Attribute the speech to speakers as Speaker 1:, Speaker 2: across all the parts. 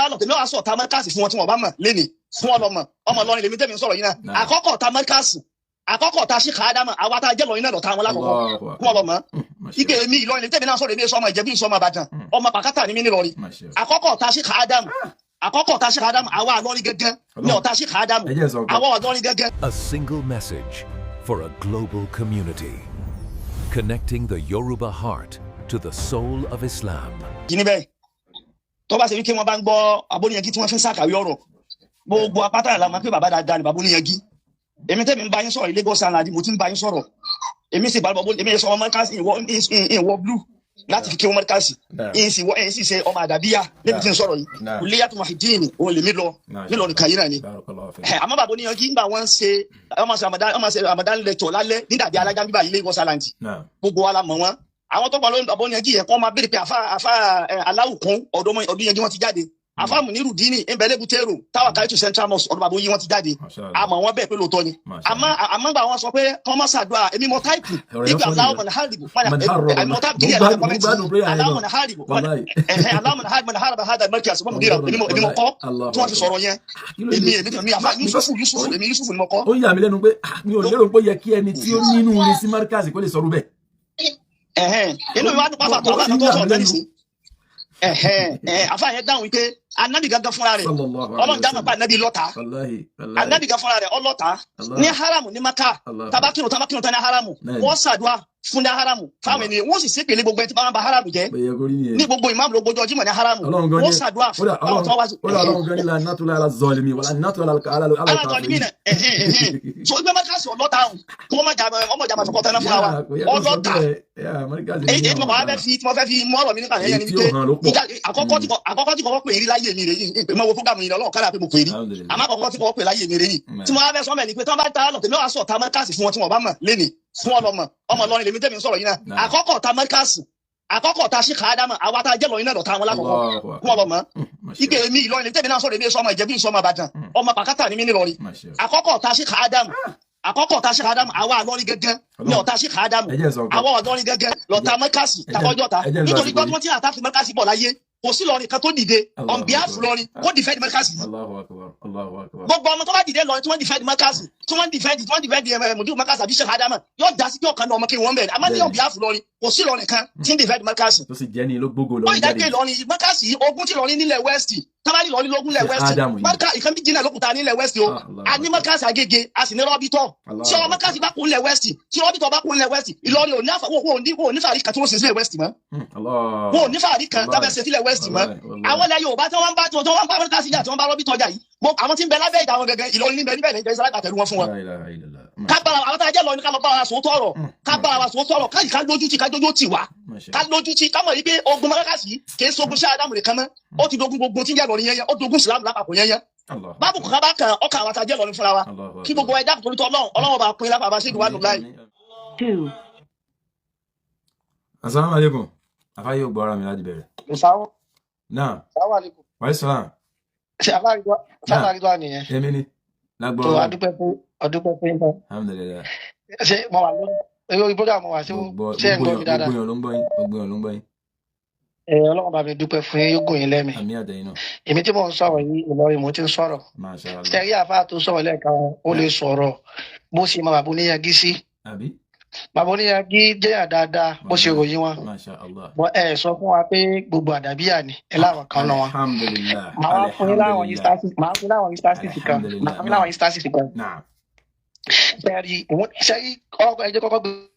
Speaker 1: ta lọ, tèmi wàá sọ ọ̀tá Mọ́ríkàsì fún wọn tí wọ́n bá mọ̀ léni fún ọlọmọ ọmọ Ìlọrin lèmi tẹ́mi ń sọ̀rọ̀ yìí náà.
Speaker 2: Naam.
Speaker 1: Àkọ́kọ́ ọ̀tá Mọ́ríkàsì, àkọ́kọ́ ọ̀tá Sheikh Ádámù, àwa tá a jẹ́ lọ́yìn náà lọ́tà wọn lákọ̀ọ́kọ́
Speaker 2: Allahu
Speaker 1: fún ọlọmọ.
Speaker 2: Masha
Speaker 1: Ike èmi Ìlọrin lèmi tẹ́mi náà sọ̀rọ̀, èmi sọmọ Ìjẹ̀bú, sọmọ Ìbàdàn, ọmọ Pàkátà ni mí nílọrin.
Speaker 2: Masha.
Speaker 1: Àkọ́kọ́ ọ̀tá Sheikh Ádámù, àkọ́kọ́ ọ̀tá Sheikh Ádámù, àwa Ìlọrin gẹ́gẹ́ ní ọ̀tá Sheikh Ádámù.
Speaker 2: Ẹ jẹ́ sọ nǹkan.
Speaker 1: Àwa Ìlọrin gẹ́gẹ́.
Speaker 3: A single message for a global community. Connecting the Yoruba heart to the soul of Islam.
Speaker 1: Kí ni bẹ́ẹ̀ tó bá ṣe wípé wọ́n bá ń gbọ́ abóníyanjú tí wọ́n fi ń ṣàkàwé ọ̀rọ̀, gbogbo apáta ìlànà pé bàbá dáadáa ni bàbá oníyanjú. Èmi tẹ́mi ń bá yín sọ̀rọ̀, ilé Lagos Island mo ti ń bá yín sọ̀rọ̀. Èmi sì bá bọ́, èmi sọ ọmọ mọ́ríkàsì ìwọ blue láti fi kí wọ́n mọ́ríkàsì.
Speaker 2: Naam.
Speaker 1: Ìyìn sì wọ ẹ̀yìn sì ṣe ọmọ àdàbíyà níbi tí ń sọ̀rọ̀ yìí.
Speaker 2: Naam.
Speaker 1: Kùlíyàtù Muhyiddin òun lèmi lọ nílọrin kan yìí náà ni.
Speaker 2: Barakallahu fik.
Speaker 1: Ẹ, àmọ́ bàbá oníyanjú ń bá wọn ṣe ọmọ ṣe Ramadan, ọmọ ṣe Ramadan lecture lálẹ́ nídàbí alájà bíbá yìí, Lagos Island.
Speaker 2: Naam.
Speaker 1: Gbogbo wa la mọ̀ wọ́n. Àwọn tó pa lóyún bàbá oníyanjú yẹn kọ́ máa béèrè pé àfa ẹ, aláwùkún ọ̀dọ́ ọdún yẹn wọn ti jáde, àfa Munirudini nbẹ̀lẹ́bùtẹ́rù táwa káyọ̀tù Central Mosque, ọ̀dọ́ bàbá oyin wọn ti jáde.
Speaker 2: Masha Allah.
Speaker 1: Àmọ́ wọn bẹ́ẹ̀ pé lóòótọ́ ni.
Speaker 2: Masha
Speaker 1: àmọ́ àmọ́ gbà wọn sọ pé kọ́ mọ́ sàdúrà, èmi mọ type
Speaker 2: Ọ̀rọ̀ yẹn
Speaker 1: nígbà
Speaker 2: fọ́
Speaker 1: aláwọ̀
Speaker 2: nìyẹn.
Speaker 1: mọ̀nà hàrìbù.
Speaker 2: Man harraba.
Speaker 1: Èmi mọ type
Speaker 2: Mo
Speaker 1: kìíní ẹ̀
Speaker 2: gbádùn
Speaker 1: lábẹ́
Speaker 2: mo gbádùn prayer yẹn
Speaker 1: aláwọ̀
Speaker 2: gan.
Speaker 1: mọ̀nà hàrìbù.
Speaker 2: Wallahi.
Speaker 1: Ẹ̀hẹ́, aláwọ̀ mọ̀nà hàrìbù, mọ̀nà hàrìbù hàdà mẹ́kì àsopọ̀ mọ̀dìrà, èmi mọ kọ́
Speaker 2: Allahu
Speaker 1: tí wọ́n ti
Speaker 2: Akbar.
Speaker 1: sọ̀rọ̀ yẹn.
Speaker 2: Kí ló
Speaker 1: Èmi
Speaker 2: dé?
Speaker 1: èmi àfa Yusufu, Yusufu, èmi Yusufu ni mo kọ́.
Speaker 2: Ó yà mí lẹ́nu pé mi ò lérò pé ó yẹ kí ẹni tí ó nínú ire sí Markaz kó lè sọ̀rọ̀ bẹ́ẹ̀.
Speaker 1: Ẹ̀hẹ́n, inú mi wá dùn pàfà tó
Speaker 2: Ó
Speaker 1: àfà
Speaker 2: sì ń
Speaker 1: tó
Speaker 2: yà
Speaker 1: sọ̀rọ̀
Speaker 2: mí
Speaker 1: tẹ́lẹ̀
Speaker 2: lẹ́nu.
Speaker 1: sí. Ẹ̀hẹ́n, ẹ̀hẹ́n, àfa yẹn dáhùn wípé anabi gangan fúnra rẹ̀,
Speaker 2: Sallallahu alayhi
Speaker 1: Ọlọ́run
Speaker 2: wa
Speaker 1: dáhùn pa
Speaker 2: sallam.
Speaker 1: anabi lọ́ta.
Speaker 2: Wallahi, wallahi.
Speaker 1: Anabi gan fúnra rẹ̀ ọlọ́ta
Speaker 2: Allah.
Speaker 1: ní haramu ní Maka.
Speaker 2: Allah.
Speaker 1: Tabakirun, tabakirun tán ní haramu,
Speaker 2: Bẹ́ẹ̀ni.
Speaker 1: wọ́n ṣàdúrà fún ní haramu fáwọn ènìyàn, wọ́n sì ṣépèlé gbogbo ẹni tí bá wọn ba haramu jẹ́.
Speaker 2: Bẹ́ẹ̀ yẹ kó rí nìyẹn.
Speaker 1: Ní gbogbo ìmáàmù ló gbójú ọjímọ̀ ní haramu,
Speaker 2: Ọlọ́run gan
Speaker 1: wọ́n
Speaker 2: ní
Speaker 1: ṣàdúrà
Speaker 2: kódà
Speaker 1: fáwọn
Speaker 2: Ọlọ́run
Speaker 1: tó wá sí.
Speaker 2: kódà Ọlọ́run gan ní la nátúlá ala zọlimi wàlá nátúlá ala
Speaker 1: Alájọ ní ẹ̀hẹ́n ẹ̀hẹ́n, so ìgbẹ́ mọ́kàsí ọlọ́ta ọ̀hún kó wọ́n má jà ọmọ jà máa fi kọ́tẹ́ náà fúnra wa
Speaker 2: Yà, kò yẹ kó sọ
Speaker 1: ọlọ́ta.
Speaker 2: bẹ́ẹ̀. Yà, Markaz ní
Speaker 1: Èyí tí mo
Speaker 2: àwọn
Speaker 1: bá fẹ́ fi tí mo fẹ́ fi mú ọ̀rọ̀ mi nípa yẹn
Speaker 2: Èyí
Speaker 1: ni
Speaker 2: tí
Speaker 1: wípé
Speaker 2: ó hàn ló pọ̀.
Speaker 1: Àkọ́kọ́ tí àkọ́kọ́ tí kọ́kọ́ pè rí láyé mi rè yìí, pé mo wo fúgàmù yìí lọ́wọ́ kára pé mo pè rí.
Speaker 2: Alhamdulillah.
Speaker 1: Àmọ́ àkọ́kọ́ tí kọ́kọ́ pè láyé mi rè yìí tí mo wá fẹ́ sọ mẹ́ ni pé tí wọ́n bá ta lọ, tèmi wàá sọ ọ̀tá mọ́ríkàsì fún wọn tí wọ́n bá mọ̀ léni fún ọlọmọ ọmọ Ìlọrin lèmi tẹ́mi ń sọ̀rọ̀ yìí náà.
Speaker 2: Naam.
Speaker 1: Àkọ́kọ́ ọ̀tá mọ́ríkàsì, àkọ́kọ́ ọ̀tá Sheikh Ádámù, àwa tá a jẹ́ lọ́yìn náà lọ́tà wọn lákọ̀ọ́kọ́
Speaker 2: Allahu Akbar.
Speaker 1: fún ọlọmọ.
Speaker 2: Masha
Speaker 1: Ike èmi Ìlọrin lèmi tẹ́mi náà sọ̀rọ̀, èmi sọmọ Ìjẹ̀bú, sọmọ Ìbàdàn, ọmọ Pàkátà ni mí nílọrin.
Speaker 2: Masha.
Speaker 1: Àkọ́kọ́ ọ̀tá Sheikh Ádámù, àkọ́kọ́ ọ̀tá Sheikh Ádámù, àwa Ìlọrin gẹ́gẹ́ ní ọ̀tá Sheikh Ádámù.
Speaker 2: Ẹ jẹ́ sọ nǹkan.
Speaker 1: Àwa Ìlọrin gẹ́gẹ́ lọ́tà mọ́ríkàsì takọ́jọ́ ta
Speaker 2: ẹ jẹ́ n lọ
Speaker 1: nítorí
Speaker 2: àsìkò
Speaker 1: gbọ́
Speaker 2: yìí.
Speaker 1: tí wọ́n ti àtàkì mọ́ríkàsì bọ̀ láyé, kò sí lọrin kan tó dìde
Speaker 2: Allahu
Speaker 1: on behalf
Speaker 2: Akbar.
Speaker 1: lọrin kó defend mọ́ríkàsì yìí.
Speaker 2: Allahu Akbar. Allahu Akbar.
Speaker 1: Gbogbo ọmọ tó bá dìde lọrin tí wọ́n defend mọ́ríkàsì, tí wọ́n defend ẹ̀ mùdírù mọ́ríkàsì àbí Sheikh Ádámù, yóò dá sí pé ọ̀kan ní ọmọ kí wọ́n bẹ̀rẹ̀, àmọ́ ní on behalf lọrin, kò sí lọrin kan tí ń defend mọ́ríkàsì.
Speaker 2: Tó sì jẹ́ ní ló gbógo
Speaker 1: Ó
Speaker 2: lọ́rin
Speaker 1: ìdájọ́
Speaker 2: jáde.
Speaker 1: Ìlọrin mọ́ríkàsì yìí, ogun tí lọrin nílẹ̀ West, tábàlì lọrin lógún lẹ̀
Speaker 2: Sheikh
Speaker 1: West.
Speaker 2: Ádámù yìí.
Speaker 1: Mọ́ríkà ìkan méjì náà lókùtà nílẹ̀ West o.
Speaker 2: Ah, Allahu
Speaker 1: A ní
Speaker 2: Akbar.
Speaker 1: mọ́ríkàsì Agége, a sì ní Rọ́bítọ̀.
Speaker 2: Allahu
Speaker 1: Tí ọmọ mọ́ríkàsì bá kún lẹ̀ West, tí Rọ́bítọ̀ bá kún lẹ̀ West, Ìlọrin ò ní àfà wọn ò ní fàárí kan tí wọ́n ṣe sílẹ̀ West mọ́.
Speaker 2: Allah.
Speaker 1: Wọn ò ní fàárí kan
Speaker 2: Wallahi.
Speaker 1: tábẹ́ ṣe sílẹ̀ West mọ́.
Speaker 2: Wallahi, wallahi.
Speaker 1: Àwọn ilẹ̀ Yorùbá tí wọ́n bá mọ́ríkàsì jà, tí wọ́n bá Rọ́bítọ̀ jà yìí, àwọn tí ń bẹ lábẹ́ ìjà wọn gẹ́gẹ́, Ìlọrin níbẹ̀ níbẹ̀ níbẹ̀ sálágbà tẹ̀lú wọn fún wọn.
Speaker 2: La ilaha illallah.
Speaker 1: Ká bára àwọn tá a jẹ́ lọ ní ká lọ bá wa sòótọ́ ọ̀rọ̀, ká bára wa sòótọ́ ọ̀rọ̀, ká lójú tì, ká jójó tì wá,
Speaker 2: Masha.
Speaker 1: ká lójú tì, ká mọ̀ yí pé ogun mọ́ríkàsì kì í ṣogun Sheikh Ádámù nìkan mọ́, ó ti dogun gbogbo tí ń jẹ́ lọ́rin yẹn yẹn, ó dogun Ìsìlámù lápapọ̀ yẹn yẹn.
Speaker 2: Allah.
Speaker 1: Báàbù kan bá kan ọkàn àwọn tá a jẹ́ lọ́rin fúnra wa.
Speaker 2: Allahu
Speaker 1: Kí gbogbo ẹ̀dá torí tọ́ Ọlọ́run, Ọlọ́run bá pín lápá bá ṣe ìwà nù láì.
Speaker 4: Two.
Speaker 2: Assalamu alaikum. Àfáà yóò gbọ́ ara mi láti bẹ̀rẹ̀. Náà,
Speaker 5: Sàwálìkù.
Speaker 2: wàá sàlám.
Speaker 5: Ṣé àfáàrídọ́ nìyẹn?
Speaker 2: Èmi ni.
Speaker 5: Tó
Speaker 2: Lágbọ́ Ọlọ́run.
Speaker 5: adúpẹ́ fún yín.
Speaker 2: Alhamdulillah.
Speaker 5: Ṣé mo wà lórí program wa, ṣé
Speaker 2: Gbogbo
Speaker 5: ṣé ẹ̀ ń gbọ́ mi dáadáa?
Speaker 2: gbogbo èèyàn ló ń gbọ́ yín. Gbogbo èèyàn ló ń gbọ́ yín.
Speaker 5: Ẹ Ọlọ́run bá mi dúpẹ́ fún yín, yóò gùn yín lẹ́mìí.
Speaker 2: Àmì àtẹ̀yìn náà.
Speaker 5: Èmi tí mò ń sọ̀rọ̀ yìí, Ìlọrin mo ti ń sọ̀rọ̀.
Speaker 2: Masha Allah.
Speaker 5: Ṣé rí àfáà tó sọ̀rọ̀ lẹ́ẹ̀kan, ó lè sọ̀rọ̀ bó ṣe máa bàbá oníyangí sí.
Speaker 2: Àbí?
Speaker 5: Bàbá oníyangí jẹ́yàn dáadáa bó ṣe ròyìn wọn.
Speaker 2: Masha Allah.
Speaker 5: Bọ́ ẹ sọ fún wa pé gbogbo àdàbíyà ni ẹ láwọn kan náà wọn.
Speaker 2: Alhamdulillah.
Speaker 5: Màá wá fún yín láwọn
Speaker 2: Alhamdulillah.
Speaker 5: instances, màá fún yín láwọn instances kan.
Speaker 2: Alhamdulillah.
Speaker 5: Màá fún yín láwọn instances kan.
Speaker 2: Naam.
Speaker 5: Sẹ́rí sẹ́rí ọkọ̀ ẹjẹ́ kọ́kọ́ gbé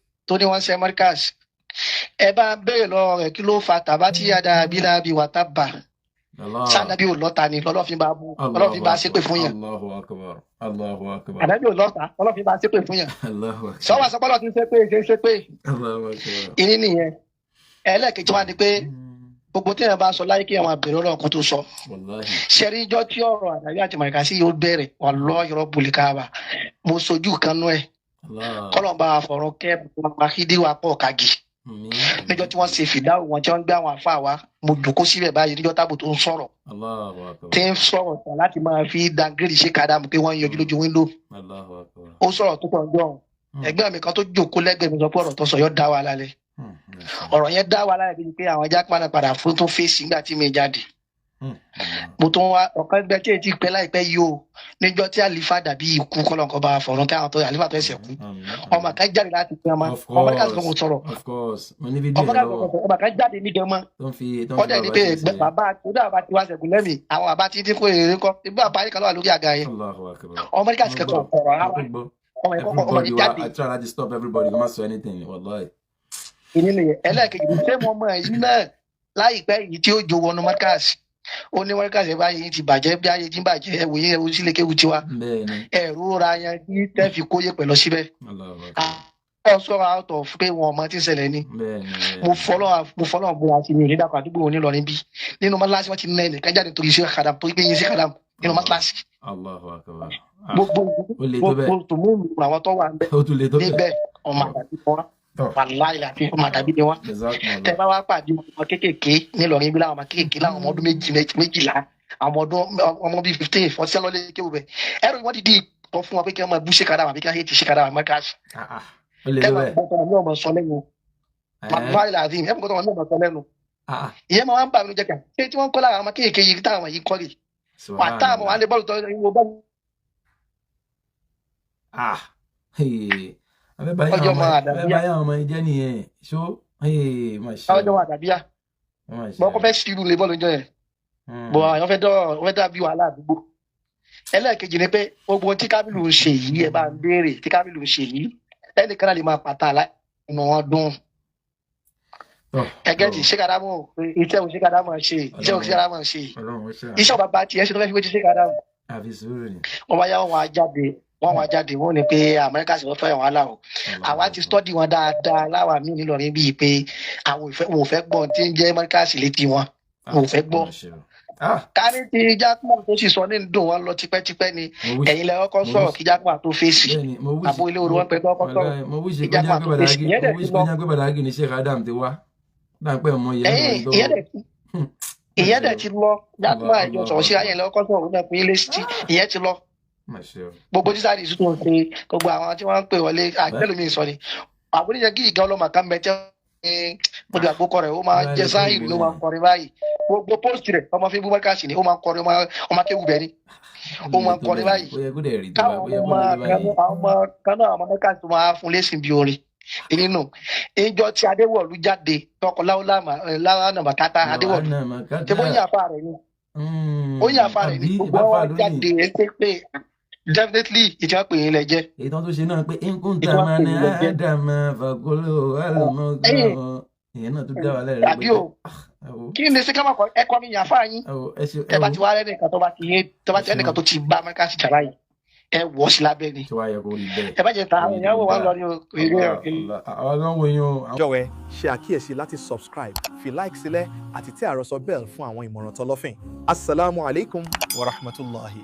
Speaker 5: tó ní wọ́n ṣe Markaz, ẹ bá ń béèrè lọ́wọ́ rẹ̀, kí ló fa tàbá tí yàda bíláàbí wà tábà?
Speaker 2: Allah.
Speaker 5: Sànàbí ò lọ́ta ni lọ́lọ́fin bá bú, lọ́lọ́fin bá ṣépè fún yàn?
Speaker 2: Allahu akbar. Allahu akbar.
Speaker 5: Ànábì ò lọ́ta lọ́lọ́fin bá ṣépè fún yàn?
Speaker 2: Allahu akbar.
Speaker 5: Sọ́wọ́ sọ́pọ́lọ́ ti ń ṣépè ṣe ń ṣépè.
Speaker 2: Allahu akbar.
Speaker 5: Ìní nìyẹn. Ẹlẹ́ẹ̀kejì wá ni pé gbogbo tí èèyàn bá sọ láyé, kí èèyàn máa bèrè Ọlọ́run kó tó sọ.
Speaker 2: Wallahi.
Speaker 5: Sẹ́rí ijọ́ tí ọ̀rọ̀ àdàbí àti màrìkàsí yóò bẹ̀rẹ̀, wallahi rabbul Kaaba, mo sojú kan nú ẹ̀.
Speaker 2: Allah.
Speaker 5: Kọ́lọ̀ bá fọ̀rọ̀ kẹ́ Mahidi wa pọ̀ kagi.
Speaker 2: Àmín.
Speaker 5: Níjọ́ tí wọ́n ṣe fìdáwò wọn, tí wọ́n ń gbé àwọn àfa wa, mo jòkó síbẹ̀ báyìí níjọ́ tábù tó ń sọ̀rọ̀,
Speaker 2: Allahu akbar.
Speaker 5: tí ń sọ̀rọ̀ tán láti máa fi dangiri ṣe kàdámù pé wọ́n ń yọjú lójú wíńdò.
Speaker 2: Allahu akbar.
Speaker 5: Ó sọ̀rọ̀ tó pọ̀ ń jọ̀hún. Ẹgbẹ́ mi kan tó jòkó lẹ́gbẹ̀ẹ́ mi sọ pé ọ̀rọ̀ tó sọ yọ dá wa lálẹ́. Ọ̀rọ̀ yẹn dá wa lálẹ́ bíi pé àwọn ajá padà padà fún tó fèsì nígbà tí mi jáde. Mo tún wá ọ̀kan gbẹ tí èyí pẹ́ láìpẹ́ yìí o, níjọ́ tí àlífà dàbí ikú kọ́lọ́nkọ́ bá fọ̀rọ̀ kí àwọn tó àlífà tó ẹsẹ̀ kú, ọmọ kan jáde láti pín ọmọ
Speaker 2: Of
Speaker 5: ọmọ ká sọ̀rọ̀
Speaker 2: course,
Speaker 5: sọ̀rọ̀
Speaker 2: of course, mo ní fídíò
Speaker 5: ọmọ
Speaker 2: yẹn
Speaker 5: ká
Speaker 2: lọ́wọ́
Speaker 5: sọ̀rọ̀, ọmọ kan jáde ní gẹmọ
Speaker 2: tó ń fi tó ń fi
Speaker 5: ọdẹ ní
Speaker 2: bàbá
Speaker 5: pé
Speaker 2: ṣe
Speaker 5: ẹgbẹ́
Speaker 2: ṣe.
Speaker 5: Bàbá kódà bàbá tiwa ṣẹ̀gùn lẹ́mìí, àwọn bàbá tí tí kò èrè kọ́ ibú àbá yìí kan ló wà lórí àga yẹn.
Speaker 2: Allahu akbar.
Speaker 5: Ọmọ ká sì
Speaker 2: Mo
Speaker 5: kẹ́kọ̀ọ́
Speaker 2: gbọ́,
Speaker 5: ọ̀rọ̀ rárá.
Speaker 2: mo gbọ́.
Speaker 5: Ọmọ yẹn kọ́kọ́ ọmọ
Speaker 2: Everybody
Speaker 5: yìí
Speaker 2: wa,
Speaker 5: jáde.
Speaker 2: I try láti stop everybody kó má sọ anything, wallahi.
Speaker 5: Ìní nìyẹn. Ẹlẹ́ẹ̀kejì ní sẹ́mu ọmọ yìí náà láìpẹ́ yìí tí ó jó wọnú Markaz, ó ní Markaz ẹ̀ báyìí ti bàjẹ́, bí ayé ti ń bàjẹ́, ẹ wòye, ẹ wo sílé kéwu tiwa.
Speaker 2: Bẹ́ẹ̀ ni.
Speaker 5: Ẹ̀rú ra yan kí tẹ́ fi kóyè pẹ̀lú síbẹ̀.
Speaker 2: Allahu akbar.
Speaker 5: Ọ sọ̀rọ̀ out of pé wọn ọmọ tí ń ṣẹlẹ̀ ni.
Speaker 2: Bẹ́ẹ̀ ni, bẹ́ẹ̀
Speaker 5: Mo
Speaker 2: ni.
Speaker 5: fọlọ́, mo fọlọ́ bóra sí mi ò ní dàpọ̀ àdúgbò onílọrin bí nínú mọ́tíláṣí wọn ti ná ẹnìkan jáde torí iṣẹ́ kàdàm, torí pé yín sí kàdàm nínú mọ́tíláṣí.
Speaker 2: Allahu akbar. Ah,
Speaker 5: Gbogbo
Speaker 2: ó le tó bẹ́ẹ̀.
Speaker 5: gbogbo tòmú àwọn tó wà
Speaker 2: Ó tún le tó bẹ́ẹ̀.
Speaker 5: níbẹ̀, ọmọ àdàbí ni wọn.
Speaker 2: Tọ́.
Speaker 5: Wàláì láti ọmọ àdàbí ni wọn.
Speaker 2: Jazakumullah.
Speaker 5: Tẹ bá wá pàdé ọmọ kéékèèké nílọrin bí láwọn ọmọ kéékèèké, láwọn ọmọ ọdún 2, 12, àwọn ọdún ọmọ bíi 15 fọsẹ lọlé kéwù bẹ, ẹrù wọn ti di ìtọ́ fún wọn pé kí wọn máa bú ṣèkádà àbí kí wọn ti ṣèkádà àmọ́ káàsì.
Speaker 2: Ah, ah. Ó le
Speaker 5: Ẹ
Speaker 2: tó
Speaker 5: máa
Speaker 2: bẹ́ẹ̀.
Speaker 5: gbọ́ tọmọ mi ọmọ sọ lẹ́nu. Wàláì láti ẹ gbọ́ tọmọ mi ọmọ sọ lẹ́nu.
Speaker 2: Ah, ah.
Speaker 5: Ìyẹn máa ń bà mí jẹ́ kà ṣé tí wọ́n kọ́ lára àwọn ọmọ kéékèèké yìí táwọn yìí kọ́ rè wà táwọn wà lé bọ́ọ̀lù tó ìwọ bọ́ọ̀lù.
Speaker 2: Ah. Hey. Abẹ́ báyìí
Speaker 5: Ọjọ́
Speaker 2: àwọn
Speaker 5: ọmọ
Speaker 2: ọmọ
Speaker 5: àdàbíyá.
Speaker 2: abẹ́ báyìí àwọn ọmọ yìí jẹ́ nìyẹn. Ṣó. Hey, masha
Speaker 5: Ọjọ́
Speaker 2: Allah.
Speaker 5: wọn àdàbíyá.
Speaker 2: Masha
Speaker 5: Bọ́ kọ́
Speaker 2: Allah.
Speaker 5: fẹ́ ṣírù lé bọ́ọ̀lù jọ yẹn bọ̀ àwọn fẹ́ dọ́ wọ́n fẹ́ dàbí wàhálà àdúgbò. Ẹlẹ́ẹ̀kejì ni pé gbogbo ohun tí Kábílù ń ṣe yìí, ẹ bá ń béèrè tí Kábílù ń ṣe yìí, ẹnìkan náà lè máa pàtà inú wọn dùn.
Speaker 2: Tọ́,
Speaker 5: Ẹgẹ́ tí
Speaker 2: tọ́.
Speaker 5: ṣékàdámù, iṣẹ́ òun ṣékàdámù ṣe, iṣẹ́ òun ṣékàdámù ṣe,
Speaker 2: Ọlọ́run ó ṣàánú.
Speaker 5: iṣẹ́ bàbá tiẹ̀ ṣe tó fẹ́ fi wé ti ṣékàdámù.
Speaker 2: Àfi sùúrù ni.
Speaker 5: Wọ́n bá yá, wọn á jáde, wọ́n wá jáde, wọ́n ní pé Amẹ́ríkà sì wọ́n fẹ́ wàhálà o. Àwa ti study wọn dáadáa láwa míì nílọrin bíi pé àwọn ò fẹ́, wọn ò fẹ́ gbọ́ tí ń jẹ́ Amẹ́ríkà sì létí wọn, wọn ò fẹ́ gbọ́.
Speaker 2: Má ṣe o. Ah,
Speaker 5: Kárí ti Jackman tó sì sọ ní dùn wọn lọ tipẹ́tipẹ́ ni.
Speaker 2: Mo wish
Speaker 5: Ẹ̀yin lẹ kọ́kọ́
Speaker 2: mo
Speaker 5: sọ̀rọ̀
Speaker 2: wish
Speaker 5: kí Jackman tó fèsì.
Speaker 2: Bẹ́ẹ̀ni, mo wish
Speaker 5: Àbó ilé oru wọn pẹ̀lú ọkọ̀ sọ̀rọ̀
Speaker 2: Wallahi, mo wish
Speaker 5: kí
Speaker 2: kó jẹ́
Speaker 5: Jackman
Speaker 2: pé
Speaker 5: tó fèsì.
Speaker 2: Badagry,
Speaker 5: Ìyẹn
Speaker 2: mo
Speaker 5: dẹ̀ ti
Speaker 2: wish kó
Speaker 5: lọ.
Speaker 2: jẹ́ pé Badagry ni Sheikh Adam ti wá. Dáńpẹ́ mọ ìyẹn
Speaker 5: Ẹ̀yìn
Speaker 2: lórí tó.
Speaker 5: ìyẹn dẹ̀ ti lọ. Jackman
Speaker 2: Allah,
Speaker 5: ìjọ
Speaker 2: Allah
Speaker 5: sọ̀rọ̀ sí
Speaker 2: akbar.
Speaker 5: ayé lẹ kọ́kọ́ sọ̀rọ̀ náà pé ilé sí ìyẹn ti lọ.
Speaker 2: Má ṣe o.
Speaker 5: Gbogbo tí sáà ìṣúná ṣe, gbogbo àwọn tí wọ́n ń pè wọlé àgbẹ̀lómi sọ ni àbúrò kí ìgá ọlọ́mọ kan bẹ tẹ́ mo di àgbókọ rẹ̀, ó máa
Speaker 2: Wallahi,
Speaker 5: jẹ
Speaker 2: lè tó
Speaker 5: sáyìí
Speaker 2: ìwé
Speaker 5: ló máa
Speaker 2: ni.
Speaker 5: ń kọrin báyìí. Gbogbo post rẹ̀, ọmọ fi bú mọ́kàsì ni, ó máa ń kọrin, ọmọ akéwù bẹ́ẹ̀ ni,
Speaker 2: Ó
Speaker 5: ó
Speaker 2: lè
Speaker 5: máa ń
Speaker 2: tó
Speaker 5: kọrin
Speaker 2: bẹ́ẹ̀.
Speaker 5: báyìí.
Speaker 2: Ó yẹ kó dẹ̀ rí tó bá,
Speaker 5: Káwọn
Speaker 2: ó yẹ kó
Speaker 5: ọmọ
Speaker 2: lè tó
Speaker 5: kanú
Speaker 2: báyìí.
Speaker 5: àwọn ọmọ kanú àwọn ọmọ mọ́kàsì tó máa fún lẹ́sìn bí orin nínú ìjọ tí Adéwọ̀lú jáde tọkọ láwùlá màkátá Adéwọ̀lú
Speaker 2: Lọ́wọ́ àná
Speaker 5: tí bó
Speaker 2: màkátà.
Speaker 5: yín àfa rẹ̀ ni, ó yín àfa rẹ̀ ni.
Speaker 2: Àbí
Speaker 5: Gbogbo
Speaker 2: ìbáfà
Speaker 5: wọn
Speaker 2: lónìí.
Speaker 5: jáde ẹ pé pé definitely ìjọba pè é lẹ jẹ́.
Speaker 2: Èyí tó ṣe náà pé nkúntà
Speaker 5: Ìjọba
Speaker 2: máa
Speaker 5: pè
Speaker 2: ní
Speaker 5: é lẹ jẹ́.
Speaker 2: Ádámà fàkóló àlùmọ́gàn.
Speaker 5: Ẹ̀yìn
Speaker 2: Ìyẹn náà tún dá wa lẹ́rìí
Speaker 5: àbí
Speaker 2: rẹpẹtẹ.
Speaker 5: o kí ni sèkámà kọ ẹkọ ní yàfa yín?
Speaker 2: Ẹ wo, ẹ ṣe
Speaker 5: Tẹ
Speaker 2: ẹ
Speaker 5: bá
Speaker 2: wo
Speaker 5: ti wá rẹ nìkan tó bá ti yé tó bá
Speaker 2: ẹ
Speaker 5: ti rẹ nìkan
Speaker 2: ṣeun
Speaker 5: tó ti bá Amẹ́ríkà sì jà báyìí, ẹ wọ́ sí lábẹ́ ni.
Speaker 2: Tí wàá yẹ kó rí bẹ́ẹ̀.
Speaker 5: Ẹ bá jẹ ta
Speaker 2: Kó
Speaker 5: àwọn
Speaker 2: rí
Speaker 5: èèyàn wò wá
Speaker 2: dáa.
Speaker 5: lọ ní o ìlú
Speaker 2: Allah Allah, àwa gan wo yín o.
Speaker 4: Jọ̀wọ́ ẹ ṣe àkíyèsí láti subscribe, fi like sílẹ̀ àti tẹ àròsọ bell fún àwọn ìmọ̀ràn tọlọ́fìn. Asalaamu alaikum wa rahmatulahi.